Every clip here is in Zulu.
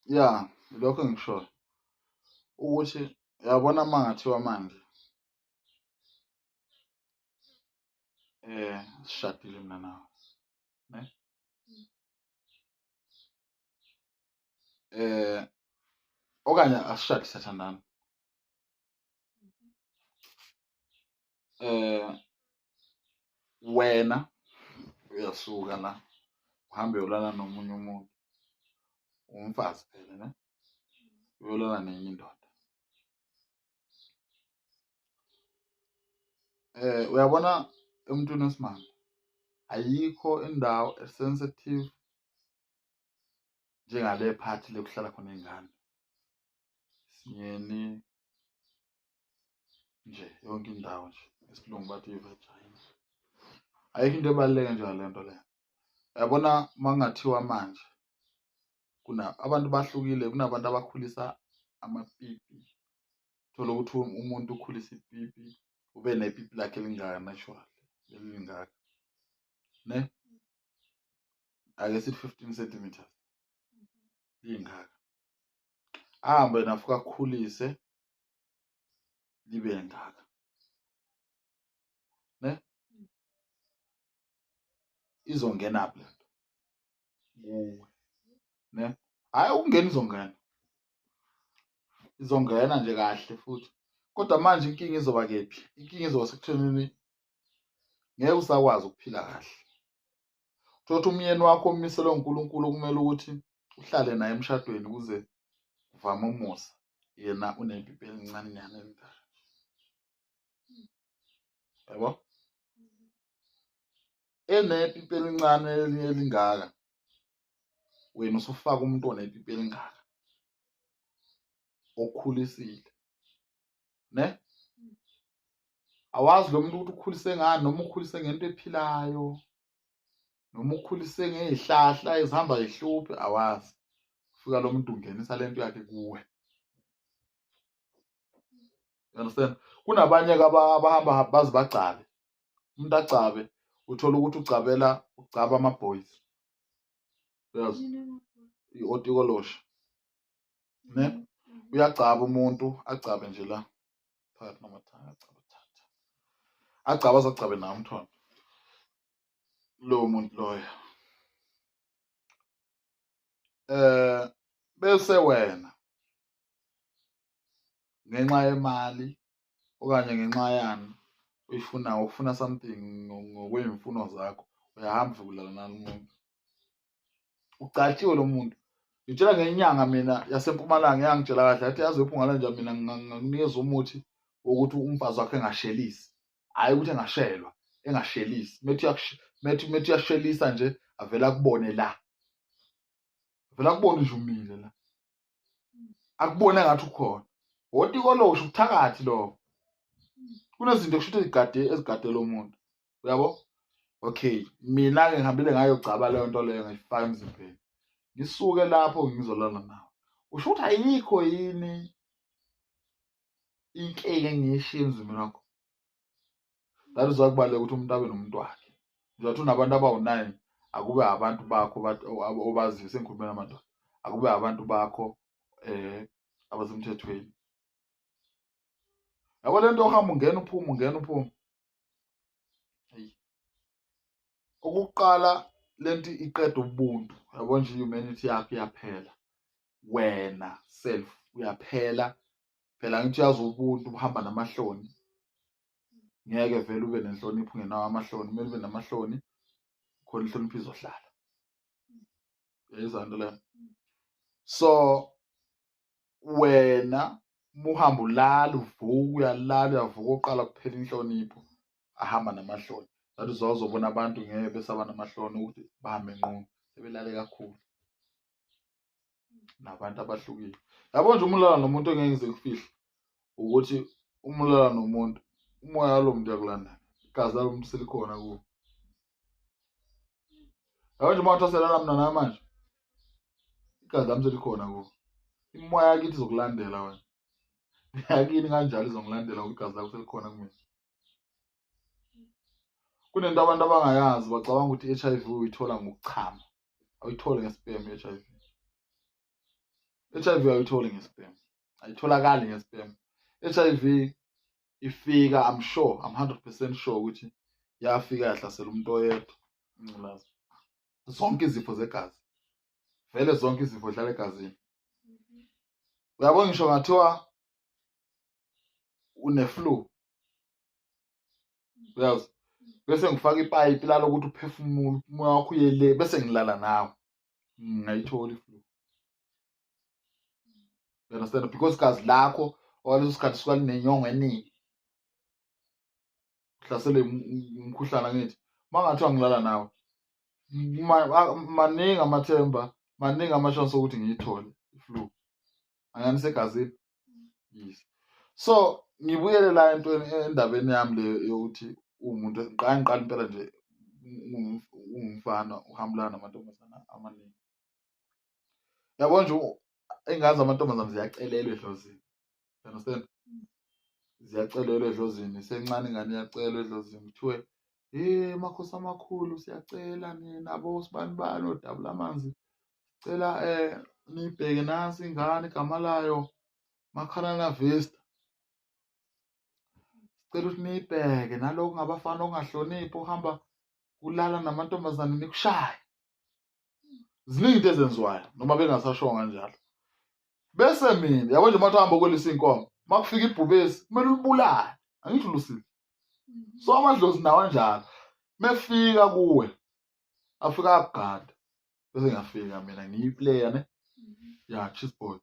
Ya, lokho engikushoyo ukuthi uyabona uma ngathiwa manje sishadile mina nawe ne eh okanye asishadi siyathandana eh wena uyasuka la uhambe uyolala nomunye umuntu umfazi phela ne uyolala nenye indoda eh uyabona emntwini wesimame ayikho indawo esensitive njengale phathi le kuhlala khona ingane sinyeni nje yonke indawo nje isilungu bathi i-vagina ayikho into ebaluleke njalo le nto leyo yabona uma kungathiwa manje kuna abantu bahlukile kunabantu abakhulisa amapipi thola ukuthi umuntu ukhulisa ipipi ube nepipi lakhe elingaka natural elingaka ne ake sithi 15 centimeters lingaka ahambe yena afike akhulise libe ngaka ne izongena phi lento kuwe ne hayi ukungena izongena izongena nje kahle futhi kodwa manje inkinga izoba kephi inkinga izoba sekuthenini ngeke usakwazi ukuphila kahle Thothi umyeni wakho omiselwe uNkulunkulu kumele ukuthi uhlale naye emshadweni ukuze kuvame umusa yena unepipi elincane nyana elidala yabo enepipi elincane elinye elingaka wena usufaka umuntu onepipi elingaka okhulisile ne awazi lo muntu ukuthi ukhulise ngani noma ukhulise ngento ephilayo noma ukhulise ngey'hlahla ezihamba zihluphe awazi fika lo muntu ungenisa le nto yakhe kuwe you understand kunabanye-ke abahamba baze bagcabe umuntu agcabe uthola ukuthi ugcabela ugcaba ama-boys uyazi i-otikolosha ne uyagcaba umuntu agcabe nje la phakathi namathanga agcabe thatha agcabe azagcabe nawo umthondo lowo muntu loyo eh bese wena ngenxa yemali okanye ngenxa yani uyifuna ufuna something ngokwey'mfuno zakho uyahamba ukulala nalo umuntu ugcatshiwe lo muntu ngitshela ngenyanga mina yasempumalanga yangitshela kahle yathi yazi wephungala nje mina ngingakunikeza umuthi wokuthi umfazi wakhe engashelisi hhayi ukuthi engashelwa engashelisi methi methi methi uyashelisa nje avele akubone la avele akubone nje umile la akubone ngathi ukhona wotikolosho ubuthakathi lobo kunezinto kusho ukuthi ezigade ezigade lo muntu uyabo okay mina-ke ngihambile ngayogcaba leyo nto leyo ngayifaka emzimbeni ngisuke lapho ngizolala nawe usho ukuthi ayikho yini inkinga engiyishiya emzimbeni wakho that is why kubaluleke ukuthi umuntu abe nomuntu wakhe njengathi unabantu abawu-nine akube abantu bakho obaziyo sengikhulumela amadoda akube abantu bakho eh abasemthethweni yabo le nto ohamba ungena uphuma ungena uphuma okokuqala lento iqeda ubuntu yabo nje humanity yakho iyaphela wena self uyaphela phela ngithi uyazi ubuntu buhamba namahloni ngeke vele ube nenhlonipho ungenawo amahloni kumele ube namahloni khona inhlonipho izohlala uyayizwa nto leyo so wena muhamba ulala uvuka uyalala uyavuka oqala kuphela inhlonipho ahamba namahloni that is why uzobona abantu ngeke besaba namahloni ukuthi bahambe nqunu sebelale kakhulu nabantu abahlukile yabo nje uma ulala nomuntu engeke ngize ngikufihle ukuthi uma ulala nomuntu umoya walo muntu uyakulandela igazi lalo muntu selikhona kuwo yabo nje uma kuthiwa selala mina nawe manje igazi lami selikhona kuwo imoya yakithi izokulandela wena yakini kanjalo izongilandela ngoba igazi lakho selikhona kumina kunento abantu abangayazi bacabanga ukuthi i-HIV uyithola ngokuchama awuyitholi nge-sperm i-HIV. HIV ayitholi nge-sperm, ayitholakali nge-sperm. HIV ifika, I'm sure, I'm 100% sure ukuthi yafika yahlasela umuntu oyedwa, ingculaza. Zonke izifo zegazi, vele zonke izifo zihlala egazini. Uyabona, ngisho ngathiwa une-flu, uyazi, bese ngifaka ipayipi lalo ukuthi uphefumule, umoya wakho uye le, bese ngilala nawe, ngingayithola i-flu, you understand? Because igazi lakho okwaleso sikhathi suka linenyongo eningi, uhlaselwe umkhuhlane. Angithi uma ngathiwa ngilala nawe, maningi amathemba, maningi ama-chance okuthi ngiyithole i-flu, angani segazini. Yes, so ngibuyele la entweni, endabeni yami le yokuthi uwumuntu, ngiqala ngiqala impela nje, ungumfana uhambelana namantombazana amaningi. Yabo nje, iy'ngane zamantombazane ziyacelelwa edlozini, you understand? Ziyacelelwa edlozini, sencane ingane iyacelwa edlozini, kuthiwe, "Hey makhosi amakhulu, siyacela nina bo sibani bani odabula amanzi, cela nibheke nansi ingane, igama layo Makhalana Vista, sicela ukuthi niyibheke nalokhu ngabafana okungahloniphi, uhamba kulala namantombazane, nikushaya." Ziningi into ezenziwayo noma bengasasho kanjalo. Bese mina, yabo nje, uma uhamba ukwelisa iy'nkomo, uma kufika ibhubesi kumele ulibulale, angithi ulusile? So amadlozi nawo anjalo, mefika kuwe afika akugada. Bese ngiyafika mina, ngiyi-player ne, ya cheese boy,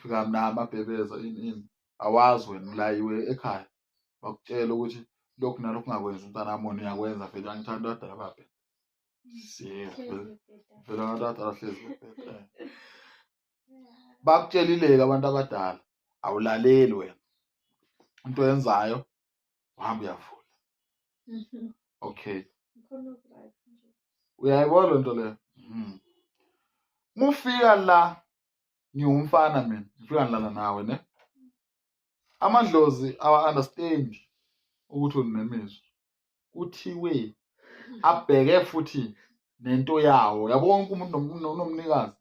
fika mina amabhebeza ini ini, awazi wena ulayiwe ekhaya, bakutshela ukuthi lokhu nalokhu ungakwenzi mntanami, wena uyakwenza vele. Angithanda abadala babhe vele vele, abantu abadala hlezi bebheda. Bakutshelile-ke abantu abadala, awulaleli wena, into oyenzayo uhamba uyavula. Okay, uyayibona le nto leyo. Mufika la, ngiwumfana mina, ngifika ngilala nawe ne, amadlozi awa-understand ukuthi unemizwa, kuthiwe abheke futhi nento yawo. Yabo, wonke umuntu unomnikazi,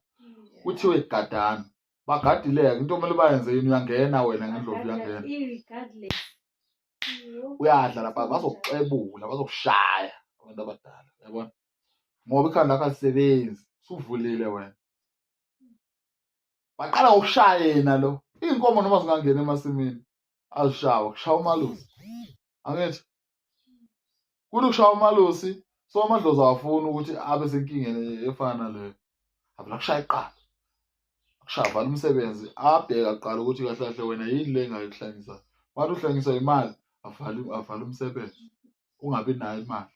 kuthiwe gadani, bagadileke. Into okumele bayenze yini? Uyangena wena ngendlovu, uyangena. Irregardless. Uyadla lapha, bazokuxebula, bazokushaya abantu abadala, uyabona, ngoba ikhanda lakho alisebenzi, usuvulile wena. Baqala ngokushaya yena lo. Iy'nkomo noma zingangena emasimini azishawa, kushaya umalusi, angithi? Kuthi kushaya umalusi, so amadlozi awafuni ukuthi abe senkingeni efana naleyo, avela kushaya iqala, akushaya, vala umsebenzi, abheka kuqala ukuthi kahle kahle wena yini le engayikuhlanyisa. Wathi uhlanyiswa imali, avale umsebenzi, ungabi nayo imali,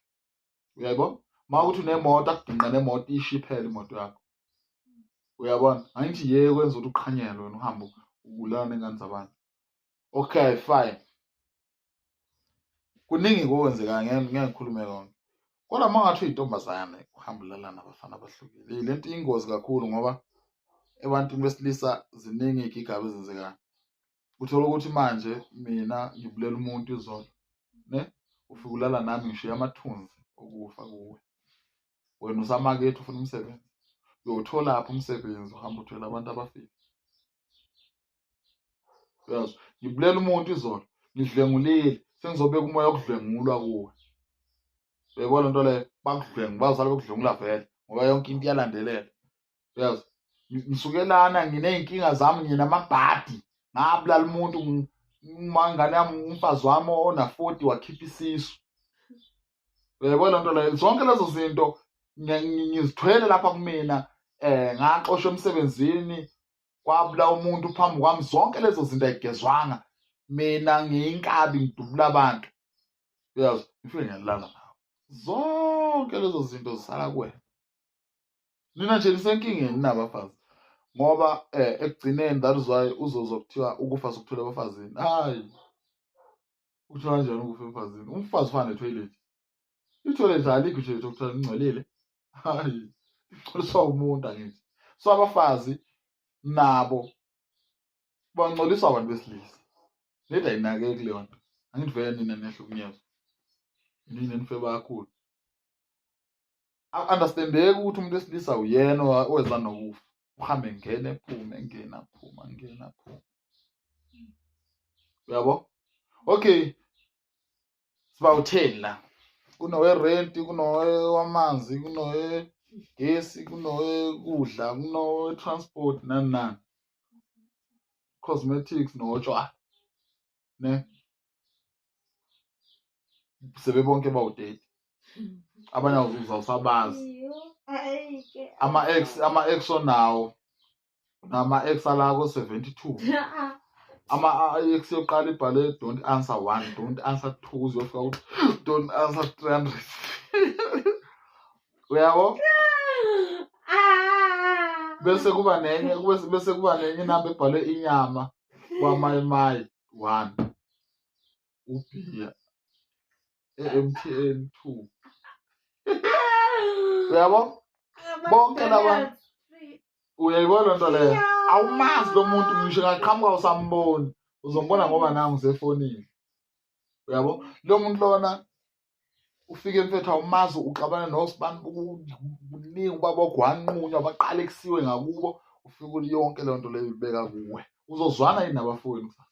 uyayibona? Uma ukuthi unemoto, akuginqa nemoto, ishe iphele imoto yakho, uyabona? Angithi ye kwenza ukuthi uqhanyelwe wena, uhambe ulala nengane zabantu. Okay, fine, kuningi kokwenzekayo, ngeke ngikhulume konke, kodwa uma ngathi uyintombazane uhamba ulala nabafana abahlukile, le nto iyingozi kakhulu, ngoba ebantwini besilisa ziningi iy'gigaba ezenzekayo. Uthola ukuthi manje mina ngibulela umuntu izolo ne, ufike ulala nami, ngishiya amathunzi okufa kuwe, wena usamakethe ufuna umsebenzi, uyowutholaphi umsebenzi uhamba uthwele abantu abafile? Uyazi, ngibulela umuntu izolo, ngidlwengulile, sengizobeka umoya wokudlwengulwa kuwe, uyayibona lento leyo? Bakudlwengu, bazala bekudlwengula vele, ngoba yonke into iyalandelela, uyazi? Ngisukelana nginey'nkinga zami, nginamabhadi, ngabulala umuntu, uma ingane yami, umfazi wami ona-40 wakhipha isisu, uyayibona lento leyo? Zonke lezo zinto ngizithwele lapha kumina, ngaxoshwa emsebenzini, kwabulawa umuntu phambi kwami, zonke lezo zinto ayigezwanga, mina ngiyinkabi, ngidubula abantu, uyazi? Ngifike ngiyalala nawe, zonke lezo zinto zisala kuwena. Nina nje nisenkingeni nabafazi, ngoba ekugcineni, that is why uzozwa kuthiwa ukufa sokuthola ebafazini. Hayi, uthola kanjani ukufa emfazini? Umfazi ufana ne-toilet, i-toilet alikho nje okuthiwa lingcolile, hayi, ingcoliswa umuntu, angithi? So abafazi nabo bangcoliswa abantu besilisa, nedi ayinakeki leyo nto, angithi? Vele nina niyahlukunyezwa, nina nifeba kakhulu. Aku-understandeki ukuthi umuntu wesilisa uyena oweza nokufa. Uhambe ngene phume ngena phuma ngena phuma. Uyabo? Okay. Siba u-10 la. Kunowe-rent, kunowamanzi, kunowegesi, kunowekudla, kunowe-transport nani nani. Cosmetics notshwala. Ne? Sebebonke bawu-30. Abanye awusabazi. Ama-ex ama-ex onawo nama-ex ala ko-72. Ama-ex yokuqala ibhale don't answer 1, don't answer 2 uzofika ku don't answer 300. Uyabo? Bese kuba nenye bese kuba nenye inamba ebhalwe inyama kwamayimayi 1. Ubhiya e-MTN 2. Uyabo? Bonke laba uyayibona lento leyo. Awumazi lo muntu ngisho ngaqhamuka usamboni. Uzombona ngoba nangu usefonini. Uyabo? Lo muntu lona ufike mfethu awumazi uxabana nosibani kuningi ubaba ogwanqunywa baqale kusiwe ngakubo ufike yonke leyo nto leyo ibeka kuwe. Uzozwana yini nabafowenu kusasa?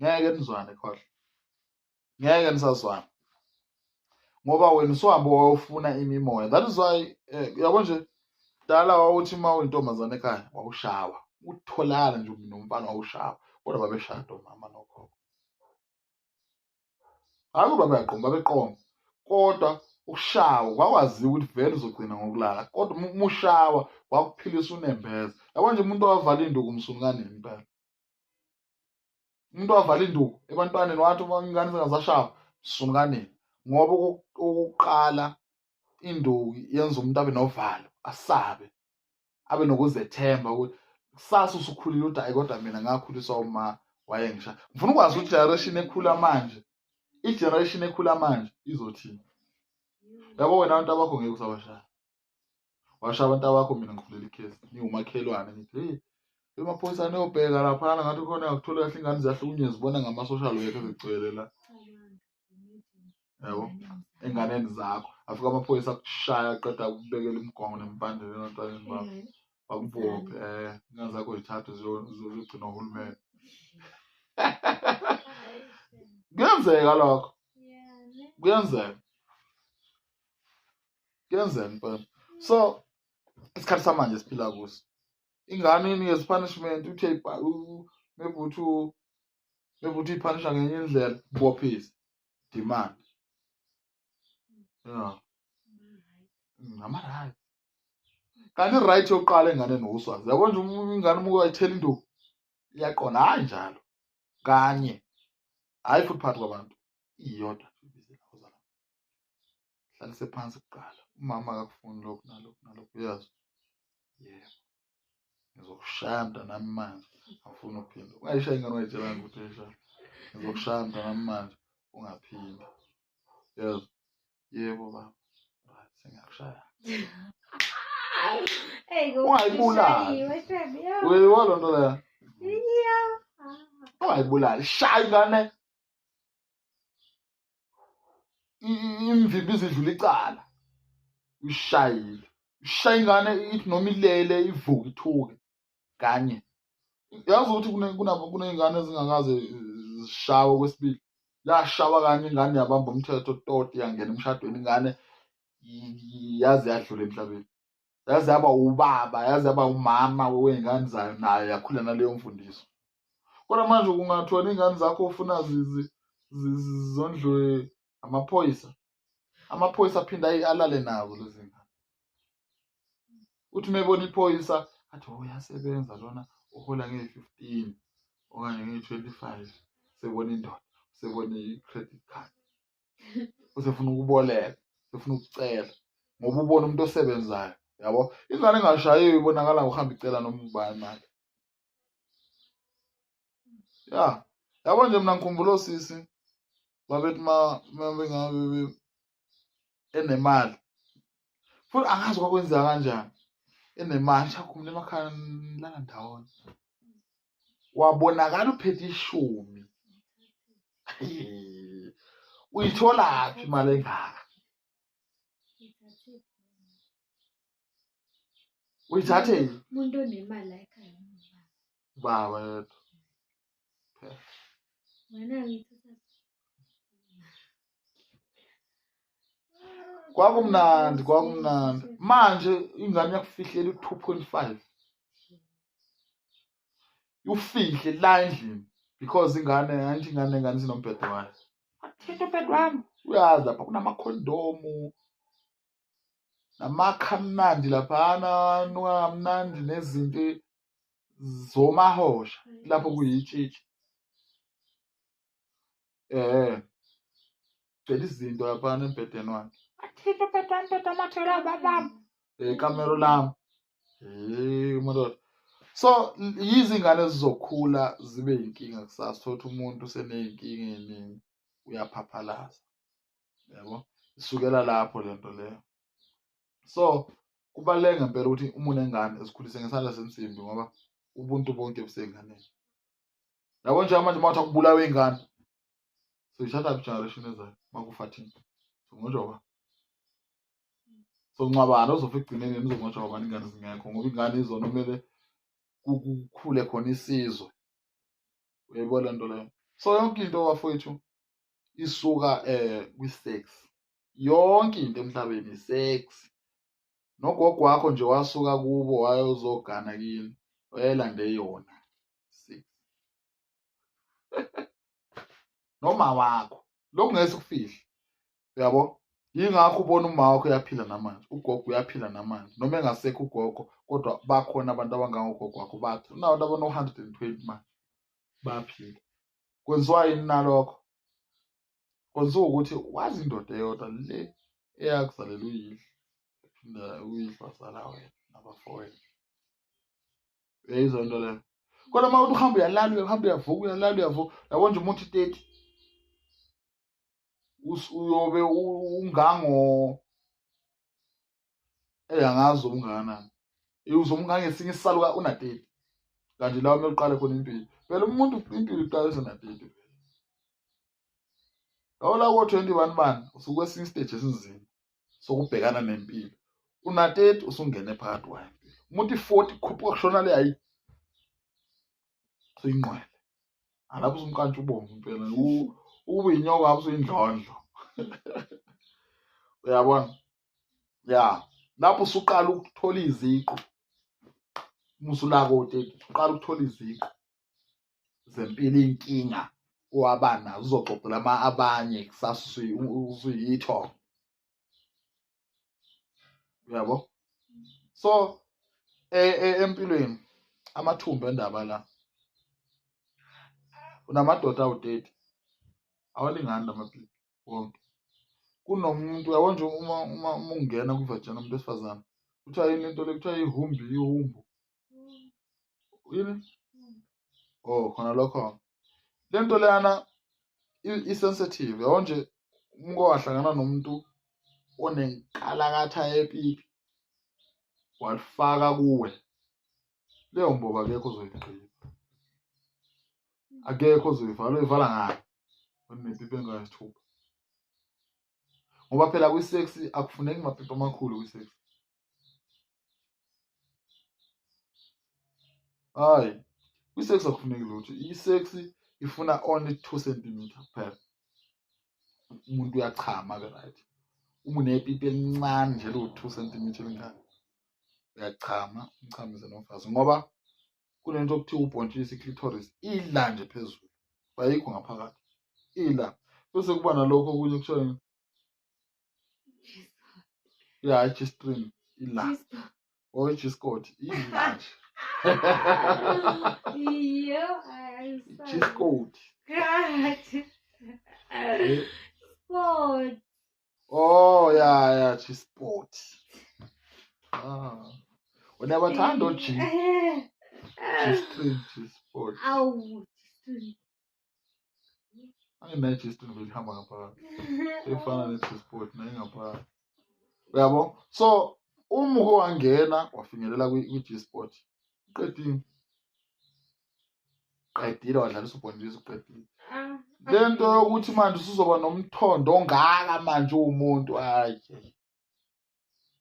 Ngeke nizwane khohlwa. Ngeke nisazwana. Ngoba wena usuhambe wayofuna imimoya. That is why uyabo nje dala wawuthi uma uyintombazane ekhaya wawushawa. Utholakala nje nomfana wawushawa. Kodwa babeshada omama nokhokho. Hayi kuba bayaqoma babeqoma. Kodwa ukushawa kwakwaziwa ukuthi vele uzogcina ngokulala. Kodwa uma ushawa kwakuphilisa unembeza. Yabo nje umuntu owavala induku umsunu kanini impela. Umuntu wavala induku ebantwaneni wathi uma ingane zingasashawa msunu kanini. Ngoba okokuqala induku yenza umuntu abe novalo, asabe, abe nokuzethemba ukuthi kusasa usukhulile uthi hayi kodwa mina ngakhuliswa uma wayengisha. Ngifuna ukwazi ukuthi generation ekhula manje, i-generation ekhula manje izothini. Yabo wena abantu abakho ngeke usabashaya. Washaya abantu abakho mina ngivulela ikhesi. Ngiwumakhelwane ngithi hey emaphoyisa niyobheka laphana ngathi khona ngakuthola kahle ingane ziyahlukunyezwa ubona ngama-social worker zigcwele la. Yabo enganeni zakho afika amaphoyisa akushaya aqeda ukubekela imigongo nemibandela ebantwaneni bakho bakubophe ingane zakho zithathwe ziyogcinwa uhulumeni. Kuyenzeka lokho. Kuyenzeka. Kuyenzeka impela. So isikhathi samanje siphila kuso. Ingane inikeze punishment uthi maybe uthi maybe uthi uyiphanisha ngenye indlela bophise demand. Yeah. Ngama-right. Kanti i-right yokuqala enganeni uswazi. Yabo nje ingane uma wayithela induku iyaqonda hayi njalo. Kanye. Hayi futhi phakathi kwabantu. Iyodwa nje hlalise phansi kuqala. Umama akakufuni lokhu nalokhu nalokhu uyazwa. Yebo. Ngizokushaya mntanami manje. Awufuni ukuphinda. Ungayishayi ingane ungayitshelanga ukuthi uyayishaya. Ngizokushaya mntanami manje ungaphinda. Yezwa. Yebo baba. Right, sengiyakushaya. Ungayibulali. Uyayibona loo nto leyo? Ungayibulali. Shaya ingane. Imvimbi izidlula icala. Uyishayile. Ushaya ingane ithi noma ilele ivuke ithuke kanye. Yazi ukuthi kuney'ngane ezingakaze zishawe okwesibili. Yashawa kanye ingane yabamba umthetho toti yangena emshadweni ingane yaze yadlula emhlabeni. Yaze yaba ubaba, yaze yaba umama wey'ngane zayo nayo yakhula naleyo mfundiso. Kodwa manje kungathiwa iy'ngane zakho ufuna zondliwe amaphoyisa. Amaphoyisa aphinde alale nazo lezi ngane. Uthi uma ebona iphoyisa athi oh uyasebenza lona uhola ngeyi-15 okanye ngeyi-25 sebona indoda sebona i-credit card usefuna ukuboleka usefuna ukucela ngoba ubona umuntu osebenzayo yabo. Ingane engashayiwe ibonakala ngokuhamba icela noma ubani imali. Ya yabo nje mina ngikhumbula osisi babethi ma bengabe enemali futhi angazi kwakwenzeka kanjani enemali shakhumbula emakhaya nilala ndawonye wabonakala uphethe ishumi uyitholaphi imali engaka? Uyithathe Umuntu onemali la ekhaya ungubaba. Baba yedwa. Wena uyithatha. Kwakumnandi, kwakumnandi. Manje ingane yakufihlela u-2.5. Ufihle la endlini because ingane angithi ingane ingane sinombhedo wayo. Athinta umbhedo wami. Uyazi lapha kunamakhondomu namakha amnandi laphana anuka kamnandi nezinto zomahosha lapho kuyitshitshi. Eh. Gcwele izinto laphana embhedeni wakhe. Athinta umbhedo wami, umbhedo wami wathela babami. Eh, kamero lami. Eh, madoda. So yizi ingane ezizokhula zibe yinkinga kusasa thothi umuntu useney'nkinga ey'ningi uyaphaphalaza. Yabo? Isukela lapho lento leyo. So kubaluleke ngempela ukuthi uma unengane uzikhulise ngesandla sensimbi ngoba ubuntu bonke busenganeni. Yabo nje manje uma kuthiwa kubulawa ingane soyithatha generation ezayo uma kufa thina. Songcwatshwa ba? Songcwabana uzofa ekugcineni nizongcwatshwa bani ingane zingekho ngoba ingane izona kumele kukhule khona isizwe. Uyayibona le nto leyo? So yonke into bafowethu isuka kwi-sex. Yonke into emhlabeni i-sex. Nogogo wakho nje wasuka kubo wayozogana kini wayelande yona sex. Noma wakho lokhu ngeke sikufihle uyabo yingakho ubona uma wakho uyaphila namanje ugogo uyaphila namanje noma engasekho ugogo kodwa bakhona abantu abangangogogo wakho bathi unabantu abano-120 manje bayaphila kwenziwa yini nalokho kwenziwa ukuthi wazi indoda eyodwa le eyakuzalela uyihlo phinda uyihlo wazala wena nabafowenu uyayizwa into leyo kodwa uma uthi uhamba uyalala uyahamba uyavuka uyalala uyavuka yabo nje umuntu 30 uyobe ungango eyangazi ungakanani uzobe ungangesinye isaluka una-30 kanti la kumele uqale khona impilo phela umuntu impilo iqala esena-30 vele yabo la ko-20 bani bani usuke kwesinye isiteji esinzima sokubhekana nempilo una-30 usungene phakathi kwayo impilo umuntu i-40 khuphuka kushona le hayi usuyingqwele alapho usumkantsha ubomvu impela ube inyoka apho usuyindlondlo uyabona ya lapho usuqala ukuthola iziqu musulako 30 uqala ukuthola iziqu zempilo inkinga owaba nazo uzoxoxela ama abanye kusasa usuyitho uyabo so e, e, empilweni amathumbu endaba la unamadoda awu-30 awalingani lamapipi wonke kunomuntu uyabo nje uma uma uma ungena kwi-vagina umuntu wesifazane kuthiwa yini lento le kuthiwa ihumbi ihumbu yini oh khona lokho le nto leyana i-sensitive yabo nje umuntu wahlangana nomuntu onenkalakatha yepipi walifaka kuwe leyo mbobo akekho ozoyigqiba akekho ozoyivala uyivala ngani onepipi engayisithupha ngoba phela kwi-sex akufuneki mapipi amakhulu kwi-sex hayi kwi-sex akufuneki lutho i-sex ifuna only 2 centimeter kuphela umuntu uyachama ke right uma unepipi elincane nje liwu-2 centimeter elingaka uyachama umchamise nomfazi ngoba kunento okuthiwa ubhontshisi i-clitoris ila nje phezulu ayikho ngaphakathi ila bese kuba nalokho okunye kuthiwa yini ya i-g-string ila or i-g-spot ila nje i-g-spot Sport. Oh ya ya G-spot. Ah. Wena bathanda o G. G-string G-spot. Awu, G-string. Anginayo G-string vele ihamba ngaphakathi. Efana ne G-spot nayo ingaphakathi. Uyabo? So uma uke wangena wafinyelela kwi G-spot. Uqedile. Qedile wadlalisa ubhontshisi uqedile. Ah. Le nto yokuthi manje usuzoba nomthondo ongaka manje uwumuntu hayi.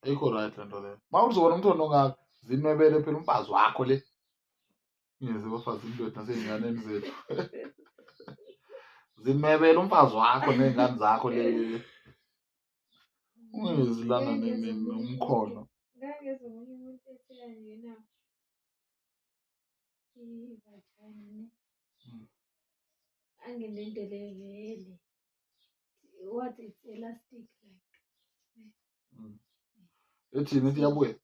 Ayikho right le nto leyo. Uma uzoba nomthondo ongaka Zinwebele phela umfazi wakho le. Ngeze bafazi indoda nasey'nganeni zethu. Zinwebele umfazi wakho ney'ngane zakho le. Ungezi lana nomkhono. Ngangezwa omunye umuntu ethi kanjena i-vagina ne. Angenento le vele. What it's elastic like. Ethini ethi iyabuya?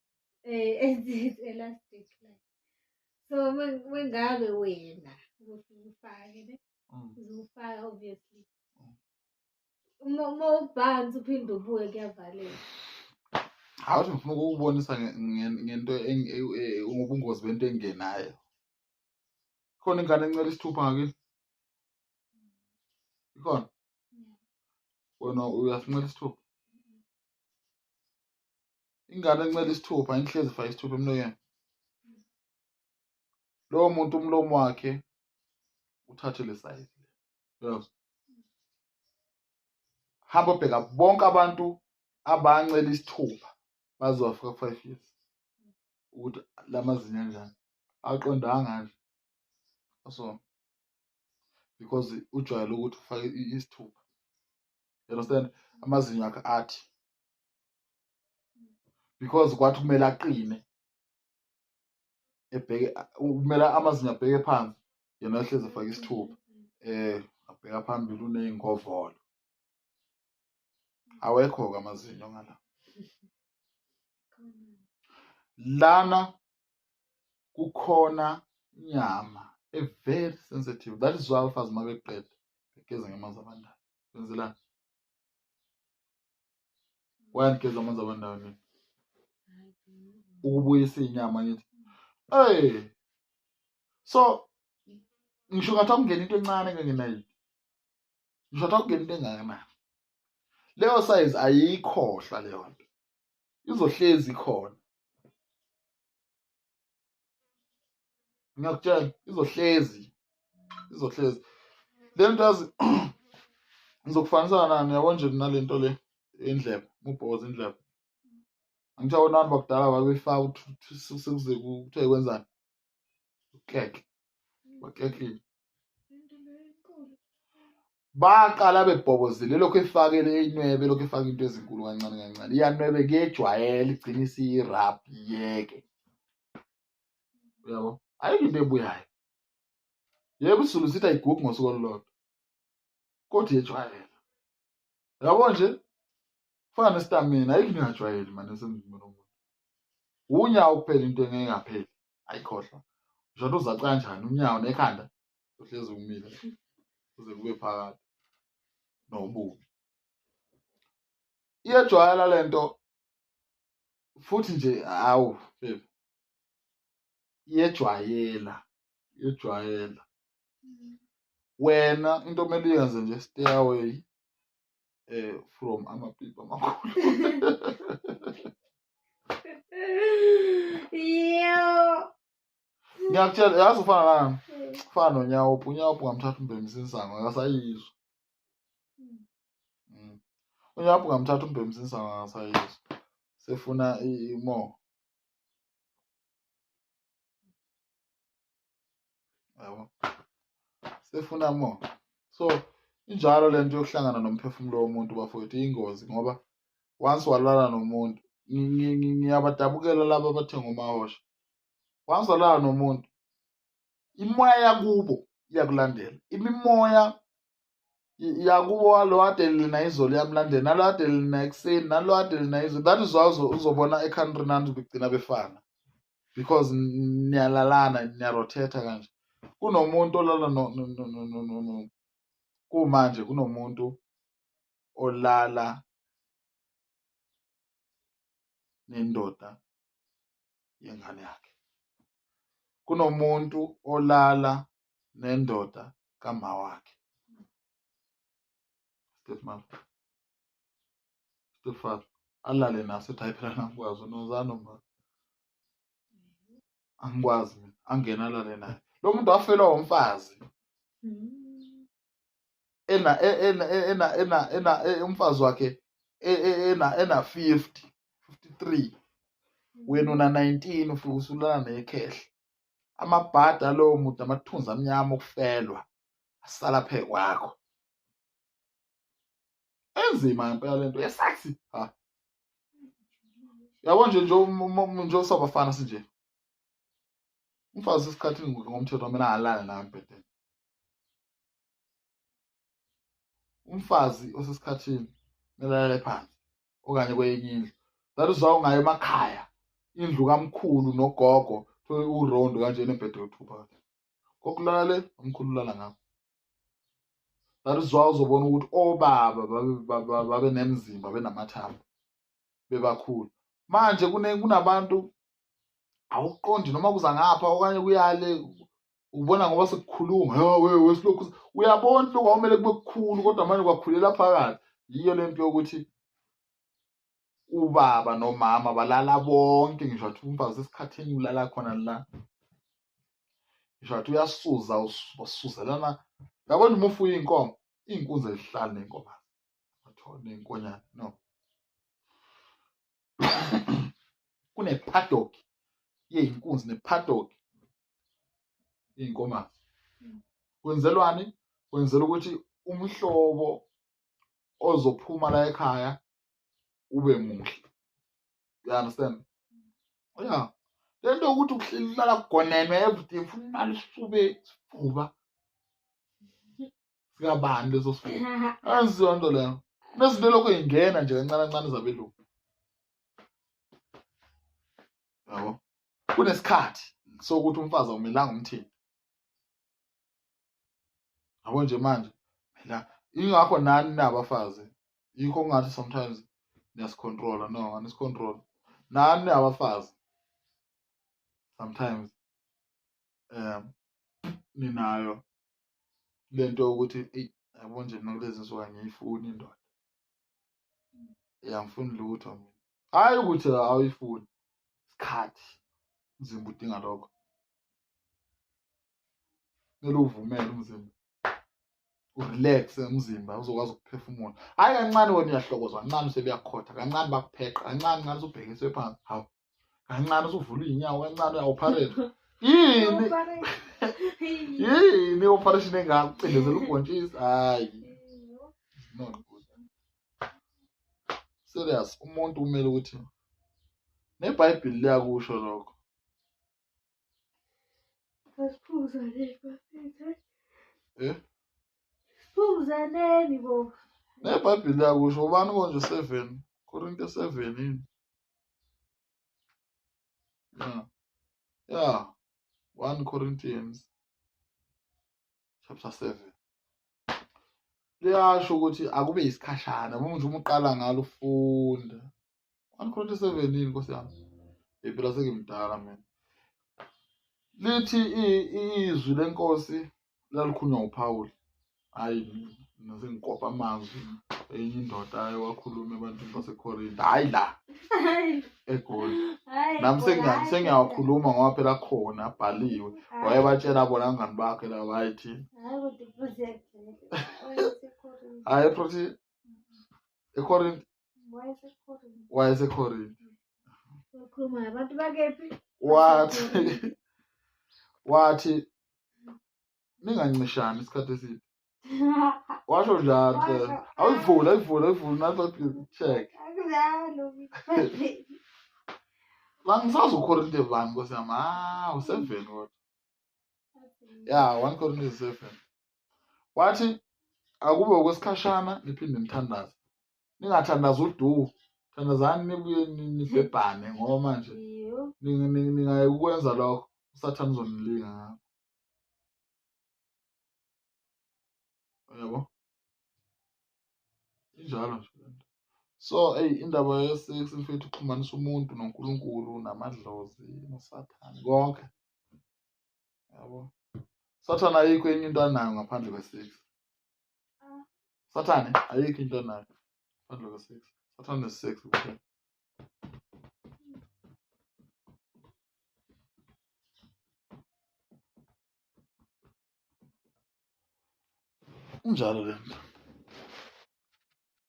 It's elastic like. So mengabe wena uzofika ufake ne. Uzofaka obviously. Uma ubhansi uphinde ubuye kuyavaleka. Hawu ngifuna ukukubonisa ngento ngobungozi bento engenayo. Khona ingane encela isithupha ngakini? Ikhona? Wena uyasincela isithupha? Ingane encela isithupha inhlezi ifake isithupha emlonyeni. Lowo muntu umlomo wakhe uthathe le size. Uyezwa? Hamba bheka bonke abantu abancela isithupha bazofika ku-5 years ukuthi lamazinyo anjani aqondanga nje so because ujwayele ukuthi ufake isithupha, you understand? Amazinyo akhe athi because kwathi kumele aqine ebheke, kumele amazinyo abheke phansi, yena hlezi efake isithupha abheka phambili uney'ngovolo. Awekho-ke amazinyo ngala lana kukhona inyama e very sensitive. That is why abafazi uma beqeda begeza ngamanzi abandayo. Benzelani? Why nigeza amanzi abandayo nina? Ukubuyisa inyama ngithi. Hey. So ngisho ngathi akungena into encane engangenayini. Ngisho ngathi akungena into engakanani. Leyo size ayikhohlwa leyo nto. Izohlezi ikhona. Ngiyakutshela izohlezi. Izohlezi. Le nto yazi ngizokufanisa nani yabo nje nalento le indlebe, ubhoza indlebe. Angithi awonani bakudala babefaka sekuze kuthiwe kwenzani? Ukeke. Bakekile. Baqala bebhobozile lokho efakele inwebe lokho efaka into ezinkulu kancane kancane. Iyanwebe kuyejwayela igcina isiyirap yeke. Uyabo? Ayikho into ebuyayo. Yebo isiZulu sithi ayigugi ngosuku olulodwa. Kodwa iyejwayela. Yabo nje fana nestamina ayikho into engajwayeli manje esemzimbeni womuntu. Unyawo kuphela into engapheli. Ayikhohlwa. Ngisho uzaca kanjani unyawo nekhanda uhlezi umile kuze kube phakade nobubi. Iyejwayela lento futhi nje awu babe. Iyejwayela, iyejwayela. Wena into okumele uyenze nje stay away from amapipi amakhulu. Yo. Ngiyakutshela yazi ufana nani? Ufana nonyawupe, unyawupe ungamthatha umbhemise insangu akasayizwa. Unyawupe ungamthatha umbhemise insangu akasayizwa. Sefuna i-more. Yabo. Sefuna more. So injalo lento yokuhlangana nomphefumulo womuntu bafowethu iyingozi ngoba once walala nomuntu ngiyabadabukela laba abathenga umahosha. Once walala nomuntu imoya yakubo iyakulandela. Imimoya yakubo lo ade lina izolo iyamlandela, nalo ade lina ekuseni, nalo ade lina izolo. That is why uzobona e-country nani begcina befana. Because niyalalana, niyarotate kanje. Kunomuntu olala no no no no no no no. Kumanje kunomuntu olala nendoda yengane yakhe. Kunomuntu olala nendoda kama wakhe. Stepmother. Stepfather. Alale naso ethi hayi phela angikwazi unozana ma. Angikwazi mina. Angena alale naye. Lo muntu wafelwa umfazi. Ena ena ena ena ena umfazi wakhe ena 50 53. Wena una 19 ufike usulala nekhehla. Amabhadi alowo muntu amathunzi amnyama okufelwa asala phe kwakho. Enzima ngempela lento yesex. Ha. Yabo nje nje nje usabafana sinje. Umfazi esikhathini ngomthetho kumele alale nawe embhedeni. Umfazi osesikhathini kumele alale phansi okanye kwenye indlu. That is why ungaye emakhaya indlu kamkhulu nogogo thole urondo kanje nembhede yothu phakathi. Gogo ulala le, umkhulu ulala ngapha. That is why uzobona ukuthi obaba babe nemizimba benamathambo bebakhulu. Manje kunabantu awuqondi noma kuza ngapha okanye kuyale ubona ngoba sekukhuluma ha we wesilokhu uyabona lokho awumele kube kukhulu kodwa manje kwakhulela phakathi. Yiyo lento yokuthi ubaba nomama balala bonke ngisho athi umfazi esikhathini ulala khona la ngisho athi uyasuza wasuzelana. Yabona uma ufuye iy'nkomo, iy'nkunzi azihlali ney'nkomo ney'nkonyane no. Kune-paddock yey'nkunzi ne-paddock yey'nkomazi. Kwenzelwani? Kwenzela ukuthi umhlobo ozophuma la ekhaya ube muhle. You understand? Yeah. Le nto yokuthi uhleli ulala kugonenwe everyday ufuna ulala isifube isifuba sikabani leso sifuba. Ayenziwa nto leyo. Nezinto elokhu ingena nje kancane kancane zabelungu. Yabo. Kunesikhathi sokuthi umfazi awumelanga umthinte. Yabo nje manje mina ingakho nani nabafazi yikho kungathi sometimes niyasicontrola no anisicontrol. Nani abafazi sometimes ninayo lento yokuthi eyi yabo nje mina kulezi nsuku angiyifuni indoda. Angifuni lutho mina. Hhayi ukuthi awuyifuni, isikhathi umzimba udinga lokho. Kumele uwuvumele umzimba urelaxe umzimba uzokwazi ukuphefumula. Hhayi kancane wena uyahlokoza kancane sebeyakhotha kancane bakupheqa kancane kancane usubhekiswe phansi. Hawu kancane usuvula iy'nyawo kancane uya-operate. Yini? Yini i-operation engaka ucindezela ubhontshisi? Hhayi. It's not good. Serious, umuntu kumele ukuthi neBhayibheli liyakusho lokho. Asiphuzaneni bafethu. Eh? Siphuzaneni bo. NeBhayibheli liyakusho ubani konje 7 Korinte 7 yini? Yeah. Yeah. 1 Corinthians chapter 7. Liyasho ukuthi akube isikhashana uma nje uqala ngalo ufunda. 1 Corinthians 7 yini Nkosi yami? Phela sengimdala mina. Lithi izwi lenkosi lalikhulunywa uPaul. Hayi mina sengikopa amazwi enye indoda ayewakhuluma ebantwini baseKorinte. Hayi la eGoli. Nami sengiyawakhuluma ngoba phela khona abhaliwe. Wayebatshela bona abangani bakhe laba wayethi. Hayi futhi eKorinte. WayeseKorinte. Wakhuluma nabantu bakephi? Wathi ningancishani isikhathi eside. Washo njalo phela. Awuyivule, ayivule, ayivule nathi check. Akunjalo. La ngisazi uKorinte bani Nkosi yami. Ah, u7 kodwa. Yeah, 1 Corinthians 7. Wathi akube okwesikhashana niphinde nithandaze. Ningathandazi udu. Thandazani nibuye nibhebhane ngoba manje ningayekwenza lokho uSathane uzonilinga ngakho. Yabo? Injalo nje lento. So eyi indaba ye-sex mfethu ixhumanisa umuntu noNkulunkulu namadlozi noSathane konke. Yabo? Sathane ayikho enye into anayo ngaphandle kwe-sex. Sathane ayikho into anayo ngaphandle kwe-sex. Sathane ne-sex kuphela. Injalo lento.